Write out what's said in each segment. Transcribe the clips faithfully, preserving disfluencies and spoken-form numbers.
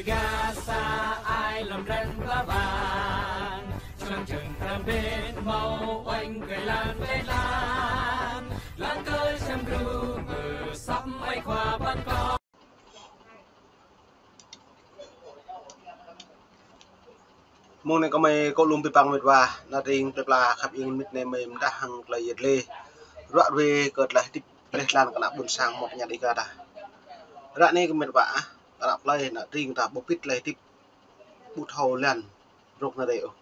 Gasa ai lăm ren pla bang, čang čang tram bên mâo oanh kơi lan kơi lan, lan kơi sem gru mơ săm ai khua ban kâo. Mông anai kơmơi kơ lŏm pơpă mĕt wa, ană tring plơi pla khăp ing mĕt anai mơi mơdah hăng tơlơi yet lê. Ruă ruê kơ tơlơi hơdip pleh lan kơ ană ƀôn sang mơ̆ng tơña Dega ta. Ră anai kơ mĕt wa, kơ ană plơi ană tring ta ƀu pĭt tơlơi hơdip ƀu thâo lan rŏk nao rai ôh.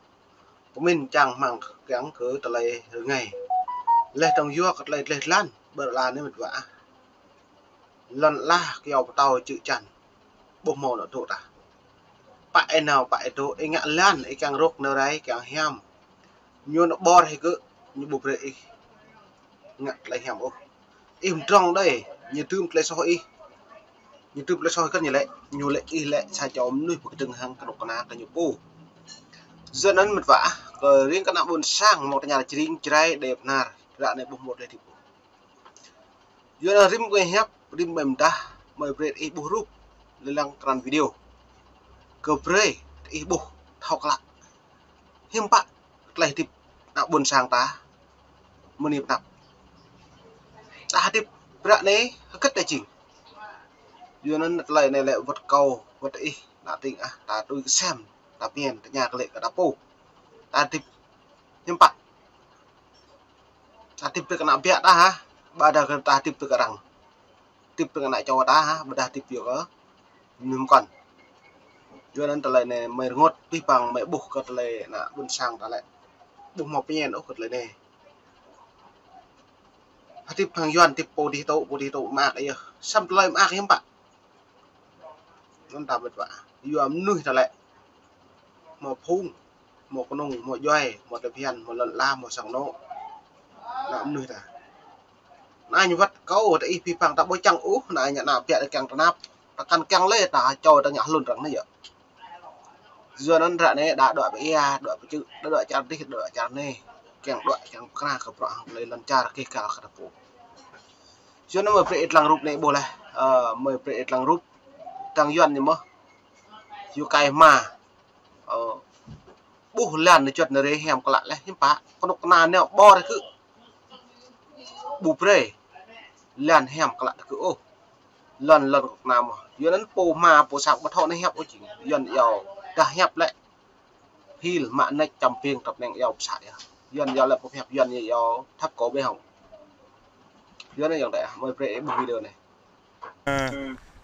Pơmĭn čang hmang kiăng kơ tơlơi rơngai. Leh tơng yua kơ tơlơi tleh lan, ƀơi lan anai mĕt wa. Lŏn ala kyâo pơtâo čư̆ čan. Ƀu hmâo anŏ dŏ ta. Pă ih nao, pă ih dŏ, ih ngă lan, ih kiăng rŏk nao rai, kiăng hiam. Ñu anŏ ƀor hĭ kơ, ñu ƀu brơi ih ngă tơlơi hiam ôh. Ih mdrŏng đơi, ñu dưm tơlơi soh ih. Ñu dưm tơlơi soh ih kơ̆n ñu lĕ, ñu lĕ ih lĕ sa čô mơnuih pơkơdơ̆ng hăng kơnuk kơna kơ ñu pô. Yua anŭn mĕt wa, kơ ring kơ ană ƀôn sang mơ̆ng tơña Jring, Jrai, Đê, Bơnar, ră anai ƀu hmâo tơlơi hơdip ôh. Yua anŭn rĭm gơñu hiăp, rĭm gơñu mơdah, mơi brơi ih ƀuh rup, lĕ lăng krăn video. Kơ brơi ih ƀuh thâo klă. Hiư̆m pă tơlơi hơdip ană ƀôn sang ta mơni pơnăp. Ta hơdip ră anai hơget ta jing. Yua anŭn tơlơi anai lĕ wơ̆t kâo, wơ̆t ih, ană tring ah, ta tui kơsem, ta pơmĭn, ta tơña kơ lĕ kơ ta pô. Ta hơdip hiư̆m pă. Ta hơdip tui kơ ană biă ta hă, ƀôdah kơ ta hơdip tui kơ arăng. Hơdip tui kơ ană čô ta hă, ƀôdah hơdip tui kơ mơnuih mơkŏn. Yua anŭn tơlơi anai mơi rơngot abih bang mơi ƀuh kơ tơlơi ană ƀôn sang ta lĕ. Ƀu hmâo pơñen ôh kơ tơlơi anai. Hơdip hăng Yuan hơdip pô dih tŭ, pô dih tŭ mơak yơh. Samơ̆ tơlơi mơak hiư̆m pă. Anŭn ta mĕt wa. Yua mơnuih ta lĕ. Hmâo phung, hmâo kơnung, hmâo djuai, hmâo tơbian, hmâo lŏn ala, hmâo sang anŏ. Ană mơnuih ta. Anai ñu wơ̆t kâo, ta ih pơpă ta ƀu čang ôh, anai ñu ană biă ta kiăng tơnap. Ta kăn kiăng lĕ ta čô ta ngă hlŭn arăng anai yơh. Yua anŭn ră anai đa đuaĭ pơ ia, đuaĭ pơ čư̆, đa đuaĭ čar dih, đuaĭ čar anai. Kiăng đuaĭ, kiăng pơkra kơ bruă hăng tơlơi lŏn čar kơ kal kơ ta pô. Yua anŭn mơi brơi ih lăng rup anai ƀuh leh, ơ, mơi brơi ih lăng rup. Tơng Yuan ñu mơ̆. Yua kai hma. Ơ, ƀuh lan nao čuăt nao rai hiam klă leh hiư̆m pă. Kơnuk kơna nao ƀor kơ. Ƀu brơi lan hiam klă kơ ôh. Lŏn lŏn kơnuk kơna mơ̆. Yua anŭn pô hma pô sang ƀu thâo nao hiăp ôh jing. Yuan iâu dah hiăp lĕ. Hil mă nĕč čăm ping trăp neng iâu pơsă yơh. Yuan iâu lĕ pô hiăp Yuan iâu thăp kơ ƀĕ hŏng. Yua anŭn yơh ta, mơi brơi ƀuh video anai. À,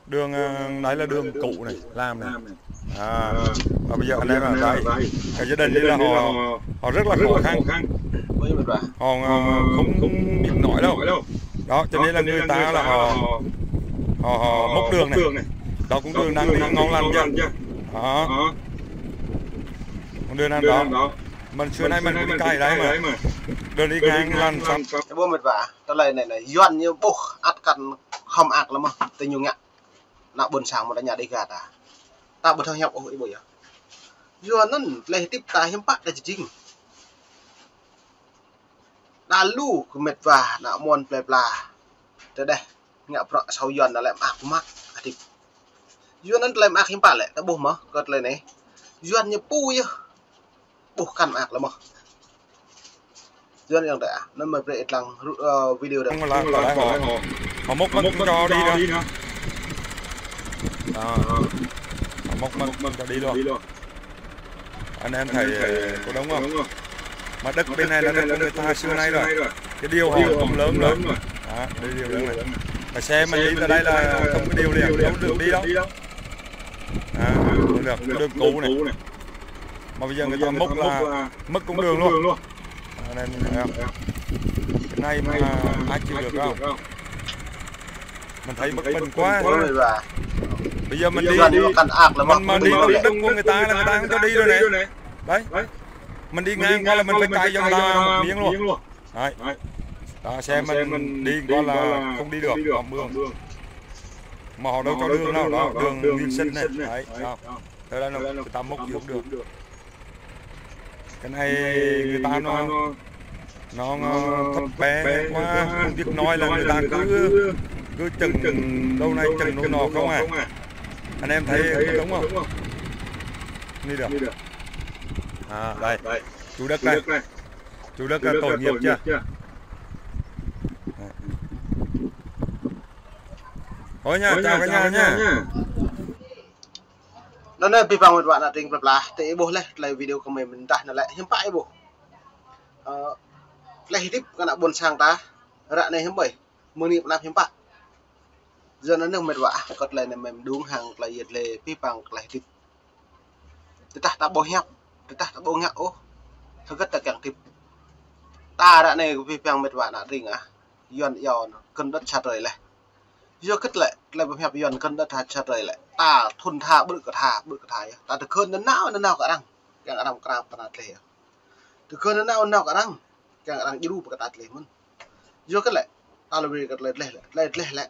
đường, à, đấy là đường cũ này, làm này. À, và bây giờ anh em ở đây, cái gia đình đi là họ, họ rất là khó khăn. Họ, à, không, không biết nói đâu. Đó, cho nên là người ta là họ, họ, họ múc đường này. Đó cũng đường đang đi ngon lành chứ. Đó. Con đường đang đó. Mình xưa nay mình cũng đi cày đấy mà. Đường đi ngang lành xong. Ơ, ƀuh mĕt wa, tơlơi anai anai, Yuan ñu ƀuh ăt kăn hŏm ak lăm mơ̆, tơ ñu ngă. Ană ƀôn sang mơ̆ tơña Dega ta. Ta ƀu thâo hiăp ôh ih ƀuh yơh. Yua anŭn tơlơi hơdip ta hiư̆m pă ta jing. Đa lu kơ mĕt wa, ană mơ̆n plơi pla. Tơdah ngă bruă asâo Yuan ta lĕ mơak mơak hơdip. Yuan anŭn tơlơi mơak hiư̆m pă lĕ, ta ƀuh mơ̆, kơ tơlơi anai. Yuan ñu pô yơh. Ƀuh kăn mơak lăm mơ̆. Yuan yơh ta, anŭn mơi brơi ih lăng ru-, ơ, video ta. Không là, là họ, họ múc mất cho đi đó. Đó. Họ múc mất cho đi luôn. Anh em thấy, ờ, có đúng không? Mà đất bên này là đất của người ta xưa nay rồi. Cái điều họ cũng lớn rồi. Đó, đây điều lớn này. Mà xe mình đi từ đây là không có điều liền, không được đi đâu. À, không được, cái đường cũ này. Mà bây giờ người ta múc là mất con đường luôn. À, đây, mình thấy không? Cái này mà ai chịu được không? Mình thấy bất bình quá. Bây giờ mình đi, mình mà đi, đi đất của người ta là người ta không cho đi rồi này. Đấy. Mình đi ngang qua là mình phải cài vòng là một miếng luôn. Đấy. Đó, xe mình đi qua là không đi được, không đường. Mà họ đâu cho đường nào đó, đường nguyên sinh này. Đấy, đó. Tới đây nó, người ta múc gì cũng được. Cái này người ta nó, nó, nó thấp bé quá, không biết nói là người ta cứ, cứ chừng đâu này chừng đâu nọ không à. Anh em thấy đúng không? Đi được. À, đây. Chủ đất này. Chủ đất là tội nghiệp chưa? Thôi nha, chào cả nhà nha. Anŭn anai abih bang met wa ană tring plơi pla, tơ ih ƀuh laih tơlơi video kơ mơi mơ̆ng tah anai lĕ, hiư̆m pă ih ƀuh. Ơ, tơlơi hơdip kơ ană ƀôn sang ta, ră anai hiư̆m ƀơi, mơ̆ng anai pơ anăp hiư̆m pă. Yua anŭn anai met wa, kơ tơlơi anai mơi mơđung hăng tơlơi yet lĕ abih bang tơlơi hơdip. Tơdah ta ƀu hiăp, tơdah ta ƀu ngă ôh, hơget ta kiăng hơdip. Ta ră anai abih bang met wa ană tring ah, Yuan iâu anŭn kơnơ̆ng đôč sa drơi laih. Yua hơget lĕ, tơlơi ƀu hiăp Yuan kơnơ̆ng đôč sa drơi lĕ. Ta thŭn tha, ƀrư̆ kơ tha, ƀrư̆ kơ tha yơh. Ta tơkơ̆n nanao, nanao kơ arăng. Kiăng arăng pơkra pơkra tơlơi yơh. Tơkơ̆n nanao, nanao kơ arăng. Kiăng arăng djru pơkra tơlơi mơ̆n. Yua hơget lĕ, ta lĕ brơi kơ tơlơi tơleh lĕ, tơlơi tơleh lĕ.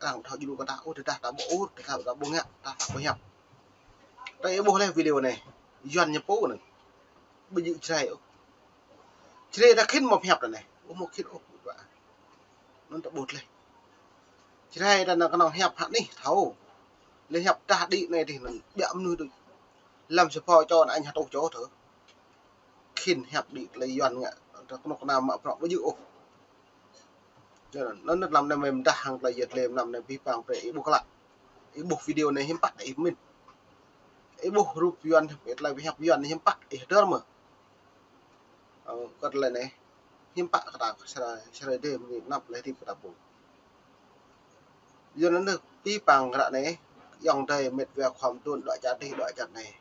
Arăng thâo djru kơ ta, ôh, tơdah ta ƀu ur, tơdah ta ƀu ngă, tơdah ta ƀu hiăp. Tơ ih ƀuh laih video anai, Yuan ñu pô anŭn. Ƀu djơ̆ Jrai ôh. Jrai ta khĭn mơ̆ hiăp ta anai. Ôh, mơ̆ khĭn ôh, anŭn ta ƀuh laih. Jrai ta anŭn kơnơ̆ng hiăp hă anih, thâo. Lĕ hiăp tah đĭ anai dih anŭn, biă mơnuih đôč. Lăm sơphô čô anŭn anh hă tuh čô thâo. Khĭn hiăp đĭ tơlơi Yuan ngă, ta kơnuk kơna mă bruă ƀu djơ̆ ôh. Yua anŭn, anŭn lăm anai mơi mơdah hăng tơlơi yet lĕ mơnam anai abih bang brơi ih ƀuh klă. Ih ƀuh video anai hiư̆m pă ih pơmĭn. Ih ƀuh rup Yuan, tơlơi hiăp Yuan hiư̆m pă ih hơdơr mơ̆. Ơ, kơ tơlơi anai hiư̆m pă kơ ta sa, sa drơi dêh mơ̆ng anăp tơlơi hơdip kơ ta pô. Yua anŭn anai abih bang ră anai, ayŏng adơi met wa khŏm tŭn dŏ čar dih dŏ čar anai.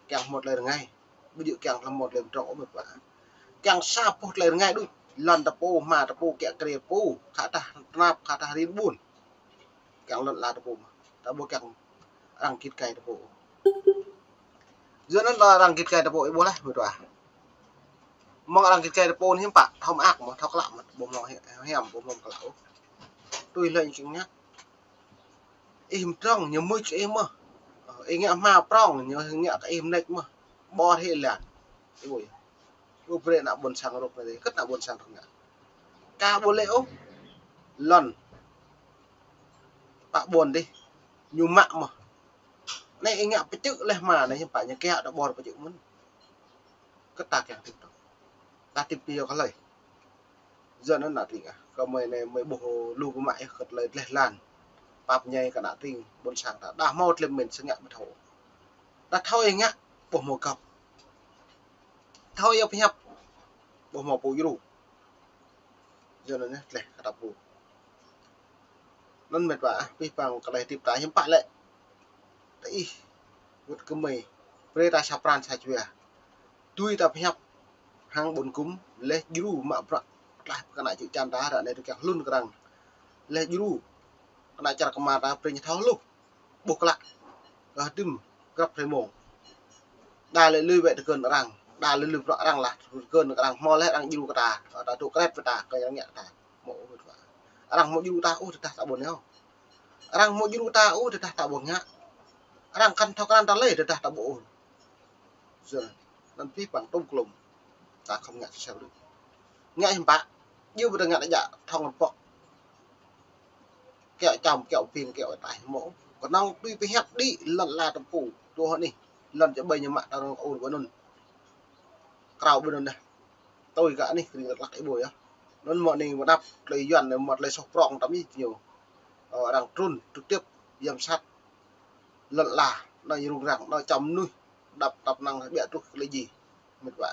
Kiăng hmâo tơlơi rơngai. Ƀu djơ̆ kiăng hmâo tơlơi pơdrŏng ôh met wa. Kiăng sa boh tơlơi rơngai đôč. Lŏn ta pô, hma ta pô, kiă kriê ta pô. Khă tah tơnap, khă tah rin ƀun. Kiăng lŏn ala ta pô mơ̆n. Ta ƀu kiăng arăng git gai ta pô. Yua anŭn ta arăng git gai ta pô ih ƀuh laih met wa. Mơ̆ng arăng git gai ta pô anŭn hiư̆m pă, thâo mơak mơ̆n, thâo klă mơ̆n, ƀu hmâo hi-, hiam, ƀu hmâo klă ôh. Tui lĕ ñu kiăng ngă. Ih mơdrŏng, ñu mưč ih mơ̆n. Ơ, ih ngă hma prŏng, ñu ngă kơ ih mơneč mơ̆n. Ƀu hĭ lan. Ih ƀuh yơh. Ƀu brơi ană ƀôn sang rŏk anai, hơget ană ƀôn sang rŏk ngă. Ka ƀu lĕ ôh. Lŏn. Pă ƀôn dih. Ñu mă mơ̆n. Anai ih ngă pơčư̆ laih hma anai, hiư̆m pă ñu kiă ta ƀuh pơčư̆ mơ̆n. Hơget ta kiăng hơdip tŏ. Ta hơdip tui yua kơ hlơi. Yua anŭn ană tring ah, kơ mơi anai mơi ƀuh lu pơmă yơh kơ tơlơi dleh dlan. Pap ñai kơ ană tring ƀôn sang ta. Đa hmâo tơlơi pơmĭn sơngă ƀu thâo. Đa thâo ih ngă, ƀu hmâo găp. Thâo ih pơhiăp, ƀu hmâo pô djru. Yua anŭn anai dleh kơ ta pô. Anŭn met wa ah, abih bang tơlơi hơdip ta hiư̆m pă lĕ. Tơ ih, wơ̆t kơ mơi, brơi ta sa pran sa jua. Tui ta pơhiăp hăng ƀôn gŭm, laih djru mă bruă, tlaih pơkơnă čư̆ čan ta, ră anai tui kiăng hlŭn kơ arăng. Laih djru, kơnă čar kơmar ta, brơi ñu thâo hluh. Ƀuh klă. Kơ hơdôm, grăp hrơi mông. Đa lĕ lui wĕ tơkơ̆n arăng. Đa lĕ lui bruă arăng lah, tơkơ̆n arăng hmâo laih arăng djru kơ ta. Ta dŏ kret wĕ ta, kơ arăng ngă ta. Hmâo ôh met wa. Arăng hmâo djru ta ôh tơdah ta ƀu nao. Arăng hmâo djru ta ôh tơdah ta ƀu ngă. Arăng kăn thâo krăn ta lĕ tơdah ta ƀu ur. Yua anŭn abih bang tŭm klŭm. Ta khŏm ngă sel đôč. Ngă hiư̆m pă. Djơ̆ ƀu ta ngă ta djă thŏng rơbŏk. Kiăo čăm, kiăo ƀing, kiăo ataih hmâo. Kơnơ̆ng tui pơhiăp đĭ lŏn ala ta pô. Tui hơnih. Lŏn čơƀai ñu mă ta rŏng ur ƀơi anŭn. Krao ƀơi anŭn dah. Tui kơ anih kơring Dak Lak ih ƀuh yơh. Anŭn mơ̆ anai mơ̆ đăp tơlơi Yuan, mơ̆ tơlơi soh prŏng tơm ih ñu. Ơ, arăng trŭn trực tiếp giám sát lŏn ala, anai rŭng răng, anai čăm mơnuih, đăp tăp năng biă truh kơ tơlơi djai. Met wa.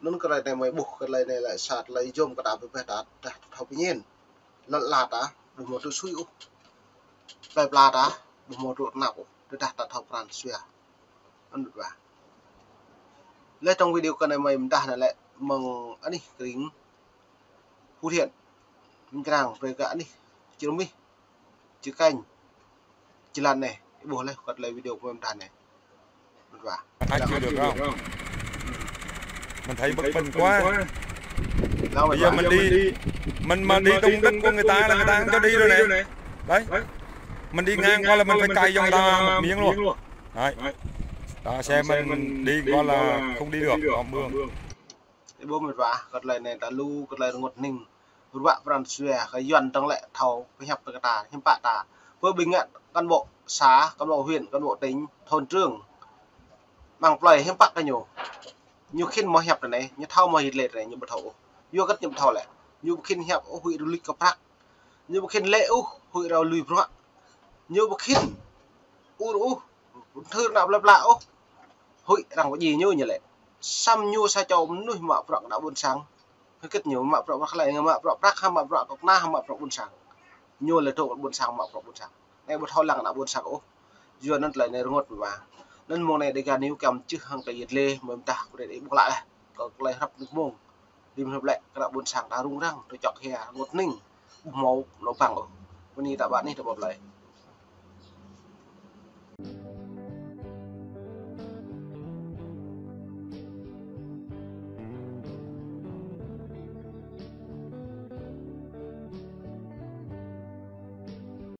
Anŭn kơ tơlơi anai mơi ƀuh, kơ tơlơi anai lĕ sa tơlơi yôm kơ ta pơpĕh ta, ta thâo pơñen. Lŏn ala ta, ƀu hmâo tŭ sui ôh. Plơi pla ta, ƀu hmâo tŭ tơnap ôh. Tơdah ta thâo pran jua. Anŭn met wa. Lĕ trong video kơ anai mơi mơdah anai lĕ mơ̆ng anih kơring Phú Thiện. Mơ̆ng krang brơi kơ anih Čư̆ Rơmih, Čư̆ Kanh, Čư̆ Lăn anai. Ih ƀuh laih kơ tơlơi video kơ mơi mơdah anai. Met wa. Ai chưa được không? Mình thấy bất bình quá. Bây giờ mình đi, mình mà đi trong đất của người ta là người ta không cho đi rồi này. Đấy. Mình đi ngang qua là mình phải cài giọng ta miếng luôn. Đấy. Đó, xe mình đi qua là không đi được, có mưa. Ih ƀuh met wa, kơ tơlơi anai ta lu, kơ tơlơi rơngot hning. Ruă pran jua, kơ Yuan dơ̆ng lĕ thâo pơhiăp kơ ta, hiư̆m pă ta. Bơ ƀing ngă cán bộ xã, cán bộ huyện, cán bộ tỉnh, thôn trưởng, mơ̆ng plơi hiư̆m pă kơ ñu. Ñu khĭn mơ̆ hiăp tơ anai, ñu thâo mơ̆ yit lĕ tơ anai, ñu ƀu thâo ôh. Yua hơget ñu ƀu thâo lĕ? Ñu ƀu khĭn hiăp ôh huĭ rơluč kơ prăk. Ñu ƀu khĭn lĕ ôh huĭ rơluč bruă. Ñu ƀu khĭn ur ôh, thưr ană plơi pla ôh huĭ arăng pơdjai ñu, ñu lĕ. Samơ̆ ñu sa čô mơnuih mă bruă kơ ană ƀôn sang. Hơget ñu mă bruă, bruă hlơi, mă bruă prăk, hă mă bruă kơ kơna, hă mă bruă ƀôn sang. Ñu lĕ dŏ ƀôn sang, mă bruă ƀôn sang. Anai ƀu thâo lăng ană ƀôn sang ôh. Yua anŭn tơlơi anai rơngot mơ̆. Anŭn mông anai Dega News kiăng čih hăng tơlơi yit lĕ, mơ̆ tah kơ rĕ ih ƀuh lăi. Kơ tơlơi hrăp anŭn mông. Rĭm hrăp lĕ kơ ană ƀôn sang ta rŭng răng, tơ čŏk hia, rơngot hning. Ƀu hmâo lŏ păng ôh. Bơni ta ƀă anih ta ƀuh lăi.